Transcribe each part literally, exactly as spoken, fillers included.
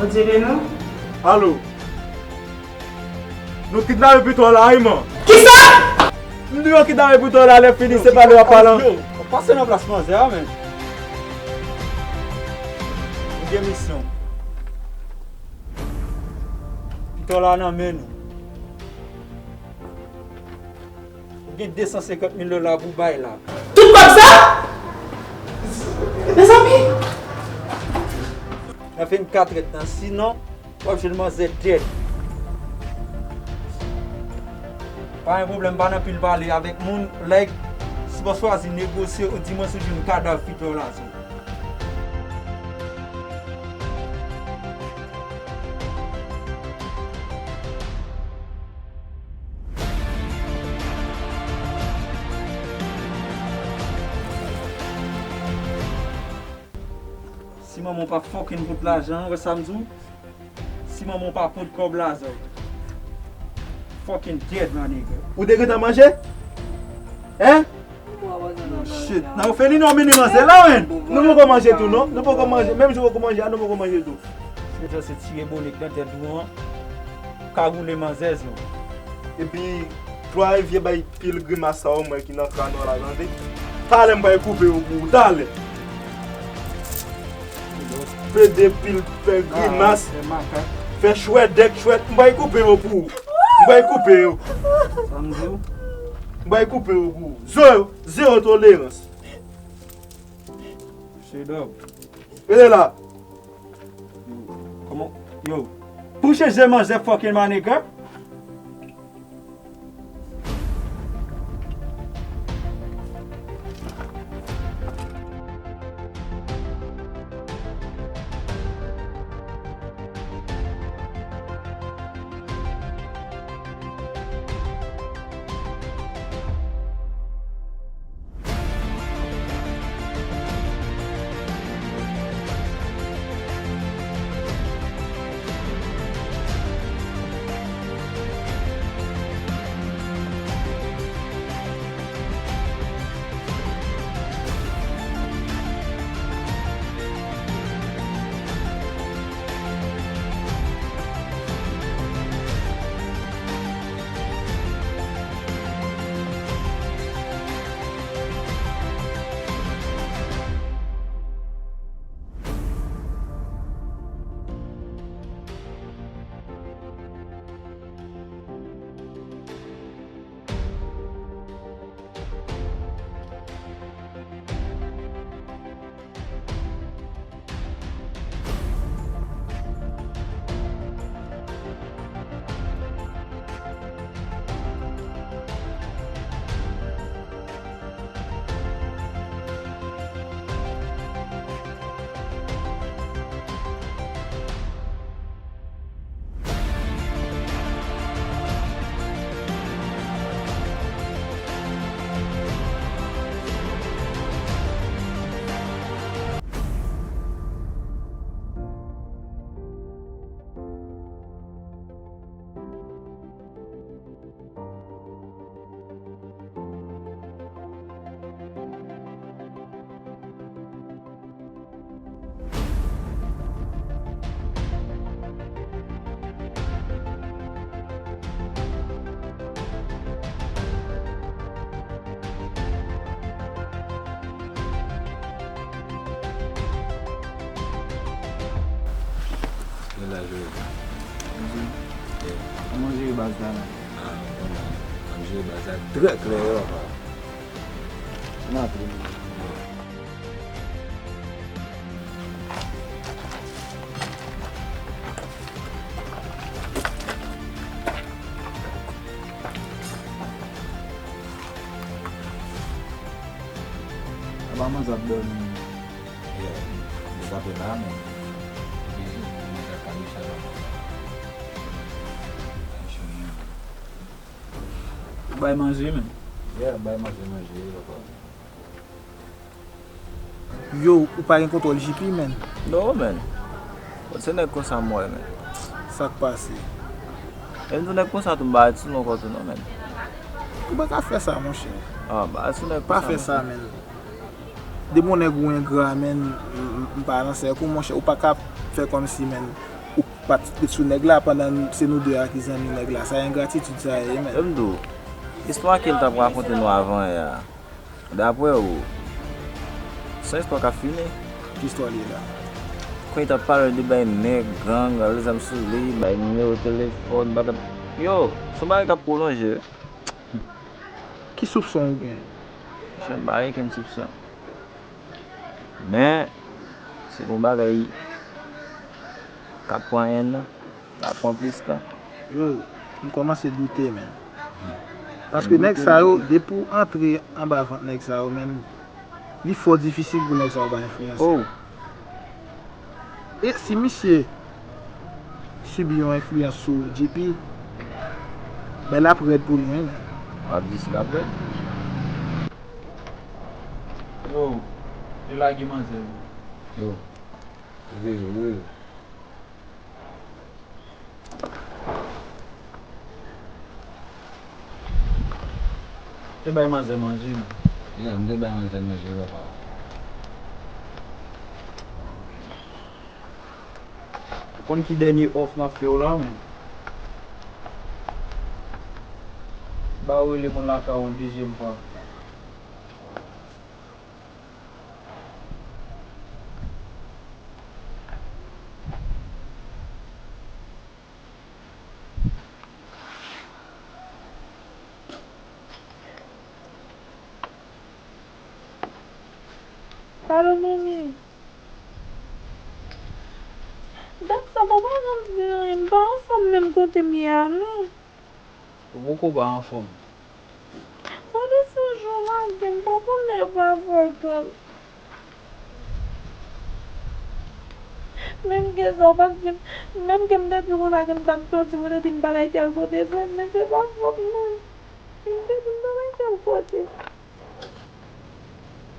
Bondye beni w. Alo. Nou kidnape pito la, wi, man. Kisa? M di yo kidnape pito la, lè fini, se pale w ap pale. Yo, pase nan plas manzè a, men. Ou gen misyon. Pito la nan men nou. Ou gen de san senkant mil dola pou bay la. Tout kòb sa? Mezanmi! Nan vennkat èdtan, sinon, w ap jwenn manzè dèd. Pa gen pwoblèm, pa nan pil pale avèk moun. Like, si w chwazi negosye, ou di mwen si w jwenn kadav pito la sou. Si manman w pa fucking pot lajan, wè sa m di w? Si manman w pa pot kòb la, zò. Fucking dead, my nigga. Ou te gentan manje? Hein? Shit. Nan ou fini non, mini manzè la, men. Nou poko manje tou, non? Nou poko manje. Menm si w poko manje a, nou poko manje tou. Nèg yo se tire bonik nan tèt ou an. Kagoule manzè yo. Epi, Twa Rivyè bay pil grimas sa yo mwen ki nan kran w la, tande. Talè m pral koupe yo pou ou, talè. Pede pil fè grimas, fè chwèdèk, chwèt, m pral koupe yo pou ou. M pral koupe yo. Sa m di w? M pral koupe yo pou ou. Zewo, zewo tolerans. Straight up. Rete la. Yo, kòman? Yo. Pou chanje manzè fucking my nigga. Yo la jwe. Kòman w jere baz la menm? Ah, kòman? M ap jere baz la trè klè, yo, papa. N ap vini. Apa manzè ap dòmi? Yeah, li kanpe la, men. Epi, manzè ap kale chay la. Ou bay manje, men. Yeah, bay manje, manje, yo, papa. Yo, ou pa gen kontwòl J P, menn? Non, menn. Bon, se nèg konsa m wè, menn. Sa k pase? E m di w nèg konsa tou, m pa ret sou non kò tou non, menn. Ou pa ka fè sa, monchè. Ah, m pa ret sou nèg konsa. Pa fè sa, menn. Depi yon nèg ou engra, menn, m, m, m pa nan sèk ou, monchè. Ou pa ka fè kòmsi, menn, ou Pat sou nèg la pandan se nou de a ki zanmi nèg la. Sa engratitid sa ye, men. Yo, m di w, istwa ke l t ap rakonte nou avan yè a, dapre w, se yon istwa k ap fini? Ki istwa li ye la? Kon li t ap pale de bay nèg, gang, al zam sou li, bay nimewo telefòn, bagay. Yo, se yon bagay k ap pwolonje. Ki soupson ou gen? Monchè, m pa gen kenn soupson. Men, se yon bagay k ap pran enn an, k ap pran plis tan. Yo, m kòmanse doute, men. Paske nèg sa yo, depi w antre anba vant nèg sa yo, men, li fò difisil pou nèg sa yo pa enfliyanse. Oh. E si misye sibi yon enfliyans sou G P, bay la ap rèd pou li, wi, men. W ap di si l ap rèd? Yo, yo lage manzè yo. Yo. Yo, yo, yo. Te bay manzè manje, non? Yeah, m te bay manzè manje, papa. Ou konn ki dènye òf m ap fè w la, men? Ba w rele moun lakay ou yon dezyèm fwa. Alo, manmi. Dat sa, papa janm di anyen. M pa anfòm menm kote m ye a, non. Ou poko pa anfòm. Gade se jou lage m, m pa konnen yo pa fè kè. Menm gen sa, w pa t vin, menm ke m te di w konsa ke m t ap soti, ou te di m pa bay tèl kote, se, men se pa fòt mwen. M te di m pa bay tèl kote.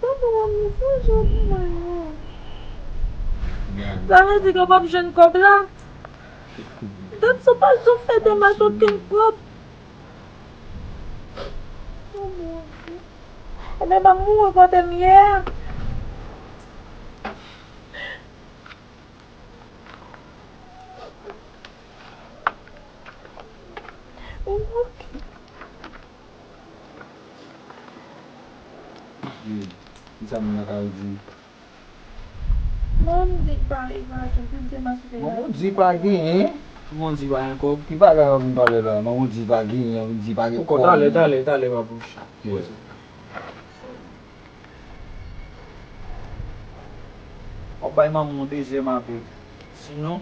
Papa, w ap mesaj ou di mwen non. Sa vle di ke w p ap jwenn kòb la? Dat sa, w pa janm fè demach okenn kòb. O Bondye. Ebyen, m ap mouri kote m ye a. Wi, kisa moun nan ka di? Manman di pa, li pa jwenn, tout demach li fè. Manman di pa genyen. Manman di pa gen kòb. Ki bagay w ap vin pale la? Manman di pa genyen, di pa gen kòb. Talè, talè, talè, papouch. Yeah. W ap bay manman w dezyèm apèl. Sinon,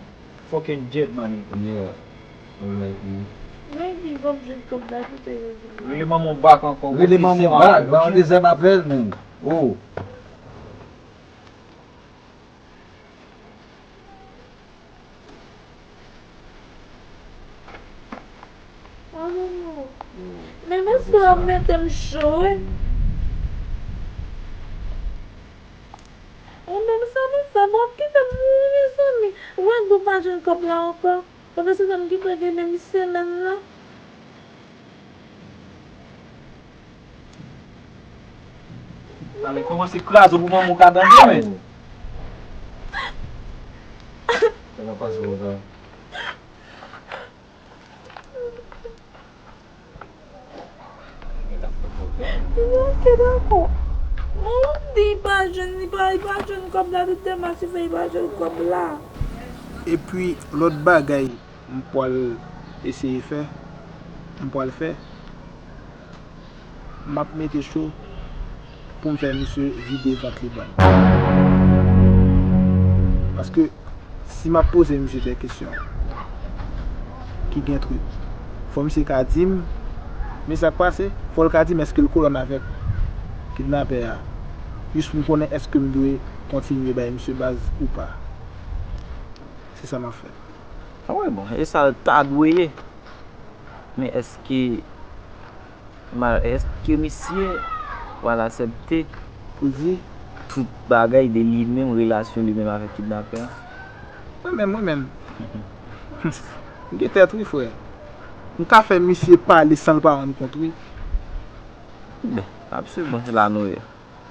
fucking dead, my nigga. Yeah. Alright, man. Rele manman w bak ankò. Rele manman w bak, ba yon dezyèm apèl, man. Oh. Alo, non. Men mesye ap mete m cho, wi. Ou menm sa, mesye, bon, kite m mouri, mezanmi. Ou wè, nou pa jwenn kòb la ankò. Pandan se tan, m gentan gen menm semèn nan. Talè kòmanse kraze w pou manman w ka tande, men. Sa ka pase konsa. Li manke dakò. Manman m di li pa jwenn, li pa, li pa jwenn kòb la, tout demach li fè, li pa jwenn kòb la. Epi, lòt bagay m pral eseye fè, m pral fè, m ap mete cho pou m fè misye vide vant li ban m. Paske si m ap poze misye de kesyon ki gen trip, fò misye ka di m, men sa k pase, fò l ka di m èske l kolòn avèk kidnapè a, jis pou m konnen èske m dwe kontinye bay misye baz ou pa. Se sa m ap fè. A wi, bon, e sa l ta dwe ye. Men èske, ma-, èske misye pral aksepte pou di tout bagay de li menm, relasyon li menm avèk kidnapè a? Mwen menm, mwen menm. M gen tèt, wi, frè. M ka fè misye pale san l pa rann kont, wi. Ben, absoliman, se la nou ye.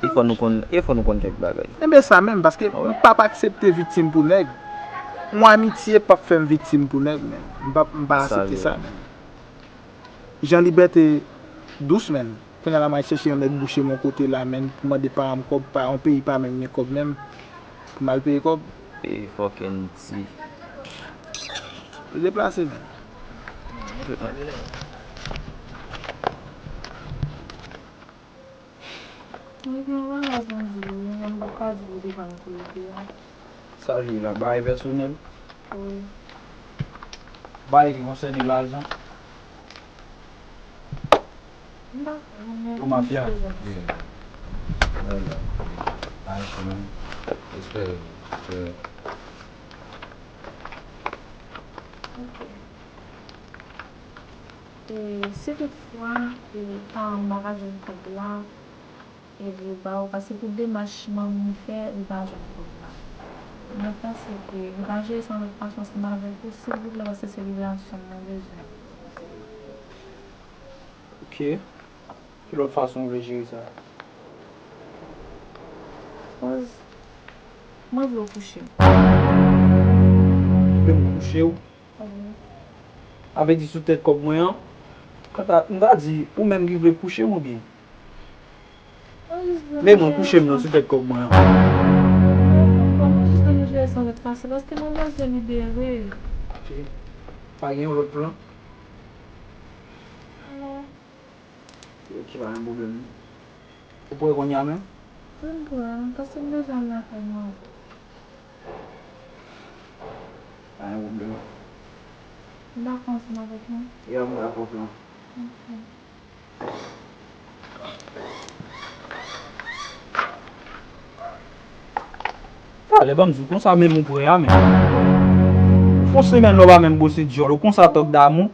E fò nou konn, e fò nou konn kèk bagay. Enben sa menm, paske m p ap aksepte viktim pou nèg. Yon amitye p ap fè m viktim pou nèg, menn. M p ap, m pa aksepte sa, menn. Jan Libète dous, menn. Kounye a la, m al chèche yon nèg bouche m yon kote la, menn, pou mande paran m kòb, pa, yon peyi pa menm gen kòb menm, pou m al peye kòb. Peyi fòk N T. Deplase, menn. Mwen gen yon bagay pou m di w, wi, men m pap ka di w devan otorite a. Sa li ye la, bagay pèsonèl? Wi. Bagay ki konsène lajan? M pa konnen. Ou mafya? Yeah. Bagay kanmenm. Respè, respè. Ok. E si toutfwa, e, paran m pa ka jwenn kòb la, e li ba w, paske pou demach manmi fè, li pa jwenn kòb la. Mwen panse ke li pa jere sa yon lòt fason ansanm avèk ou, silvouplè, paske se relasyon m mwen bezwen. Ok. Ki lòt fason w vle jere sa? Koz mwen vle w kouche m. Vle m kouche w? Sa vle di sou tèt kòb mwen an? Kanta, m ta di, ou menm ki vle kouche m oubyen? Mwen jis vle... Men mwen kouche m non sou tèt kòb mwen an. Mwen jis vle nou jere sa lòt fason, paske mwen bezwen libere. Ok. Pa gen yon lòt plan? Non. Ok, pa gen pwoblèm. Ou prè kounye a menm? Wi, m prè, paske m bezwen al lakay mwen. Pa gen pwoblèm. Ou dakò ansanm avèk mwen? Ya, m dakò pou ou. Ok. Talè, ban m di w konsa, menm ou prè a, men. Fon semèn lè w pa menm bwose dyòl ou, konsa tòg damou.